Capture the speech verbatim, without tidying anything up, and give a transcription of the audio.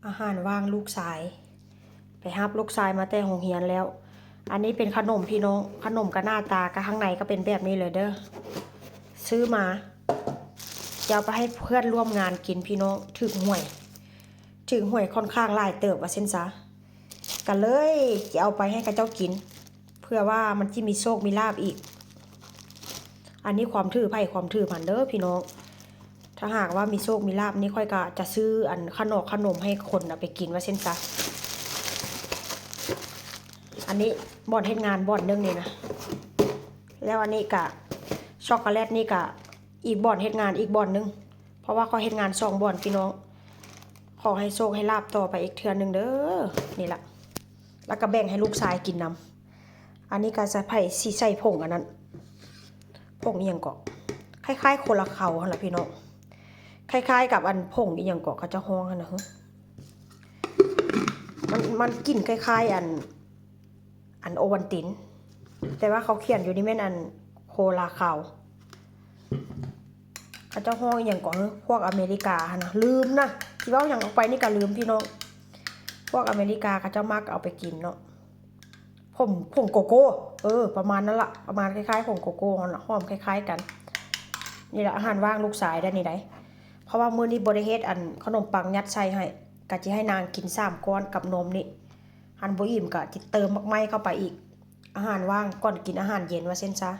อาหารว่างลูกชาย ไปฮับลูกชายมาแต่โรงเรียนแล้ว อันนี้เป็นขนมพี่น้อง ขนมก็หน้าตาก็ข้างในก็เป็นแบบนี้เลยเด้อ ซื้อมา จะเอาไปให้เพื่อนร่วมงานกินพี่น้อง ถืกหวย ถืกหวยค่อนข้างหลายเติบว่าซั่นซะ ก็เลยจะเอาไปให้เขาเจ้ากิน เพื่อว่ามันสิมีโชคมีลาภอีก อันนี้ความถือไผความถือมันเด้อพี่น้อง ถ้าหากว่ามีโชคมีลาภนี่ข้อยก็จะซื้ออันขนมขนมให้คนเอาไปกินว่าซั่นซะ อันนี้บ่อนเฮ็ดงานบ่อนหนึ่งนี่นะ แล้วอันนี้ก็ช็อกโกแลตนี่ก็อีกบ่อนเฮ็ดงานอีกบ่อนหนึ่ง เพราะว่าข้อยเฮ็ดงานสองบ่อนพี่น้อง ขอให้โชคให้ลาภต่อไปอีกเทื่อหนึ่งเด้อ นี่ล่ะ แล้วก็แบ่งให้ลูกชายกินนำ อันนี้ก็จะไผสิใส่ผงอันนั้น ผงอีหยังเกาะ คล้ายๆ โคลาเคาหั่นล่ะพี่น้อง คล้ายๆ กับอันผงอีหยังเกาะเขาเจ้าฮ้องหั่นนะ มัน มันกลิ่นคล้ายๆ อัน อันโอวัลติน แต่ว่าเขาเขียนอยู่นี่แม่นอันโคลาเคา เขาเจ้าฮ้องอีหยังเกาะ พวกอเมริกาหั่นนะ ลืมนะ สิเว้าหยังออกไปนี่ก็ลืมพี่น้อง พวกอเมริกาเขาเจ้ามักเอาไปกินเนาะ ผง ผงโกโก้ เออ ประมาณนั้นละ ประมาณคล้ายๆ ผงโกโก้หั่นละ หอมคล้ายๆ กัน นี่ล่ะอาหารว่างลูกชายได้นี่ได้ เพราะว่ามื้อนี้บ่ได้เฮ็ดอันขนมปังยัดไส้ให้ ก็สิให้นางกินสามก้อนกับนมนี่ หั้นบ่อิ่มก็สิเติมหมากไม้เข้าไปอีก อาหารว่างก่อนกินอาหารเย็นว่าซั่นซะ